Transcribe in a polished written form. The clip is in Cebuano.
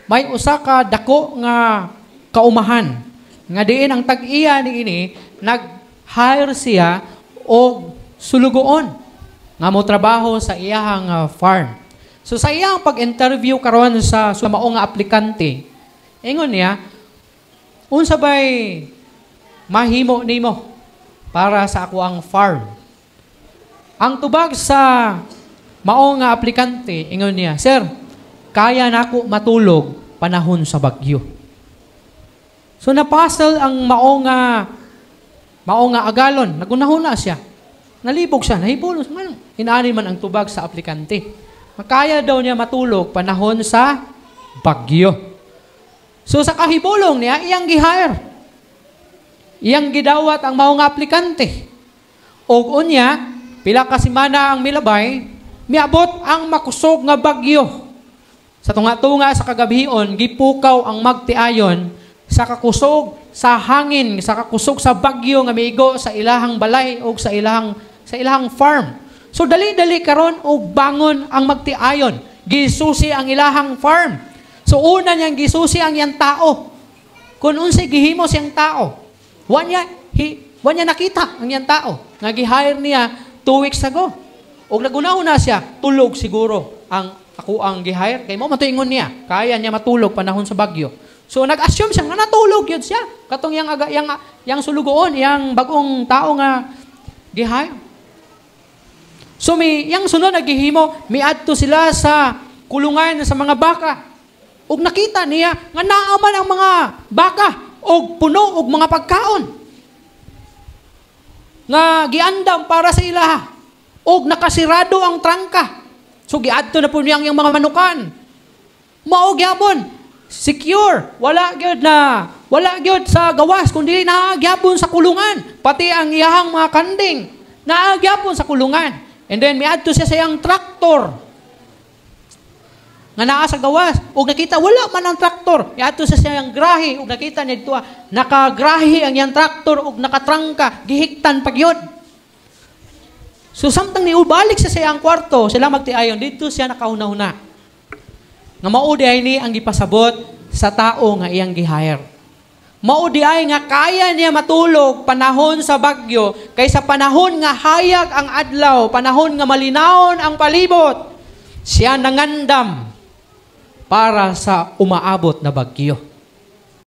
May usa ka dako nga kaumahan nga diin ang tag-iya niini nag-hire siya og sulugoon nga mo trabaho sa iyahang farm. So sa iyang pag-interview karon sa mao nga aplikante, ingon niya, "Unsa bay mahimo nimo para sa ako ang farm?" Ang tubag sa mao nga aplikante, ingon niya, "Sir, kaya nako matulog panahon sa bagyo." So na-puzzle ang mao nga agalon, nagunahuna siya. Nalibog siya, nahibulong siya. Inani man ang tubag sa aplikante. Makaya daw niya matulog panahon sa bagyo. So sa kahibulong niya, iyang gi-hire. Iyang gidawat ang mao nga aplikante. Og unya, pila ka semana ang milabay, miabot ang makusog nga bagyo. Sa tunga-tunga sa kagabhion, gipukaw ang magtiayon sa kakusog sa hangin, sa kakusog sa bagyo nga miigo sa ilahang balay o sa ilahang farm. So dali-dali karon og bangon ang magtiayon. Gisusi ang ilahang farm. So una niyang gisusi ang iyang tao. Kung unsay gihimo siyang tao. Wa niya nakita ang iyang tao nga gi-hire niya 2 weeks ago. Og naguna-una siya, tulog siguro ang ako ang gi-hire kay mao man ingon niya, kaya niya matulog panahon sa bagyo. So nag-assume siya nga natulog yun siya. Katong yang aga, yang yang sulugoon, yang bagong tao nga gi-hire. So may yang sunod na gihimo, miadto sila sa kulungan sa mga baka. Ug nakita niya nga naa man ang mga baka og puno og mga pagkaon nga giandam para sa ilaha. Og nakasirado ang trangka. So giadto na po niyang yung mga manukan. Mao gyapon secure, wala gyud na wala gyud sa gawas kundi naa gyapon sa kulungan. Pati ang iyahang mga kanding naa gyapon sa kulungan. And then miadto siya sa iyang traktor nga naa sa gawas ug nakita wala man ang traktor. Miadto siya sa iyang grahe ug nakita niya dito, nakagrahe ang iyang traktor ug nakatrangka, gihiktan pa gyud. So samtang niubalik siya sa iyang kwarto, sila magtiayon dito siya nakahuna-huna nga mao di ay ni ang gipasabot sa tao nga iyang gi-hire. Mao di ay nga kaya niya matulog panahon sa bagyo kaysa panahon nga hayag ang adlaw, panahon nga malinawon ang palibot. Siya nangandam para sa umaabot na bagyo.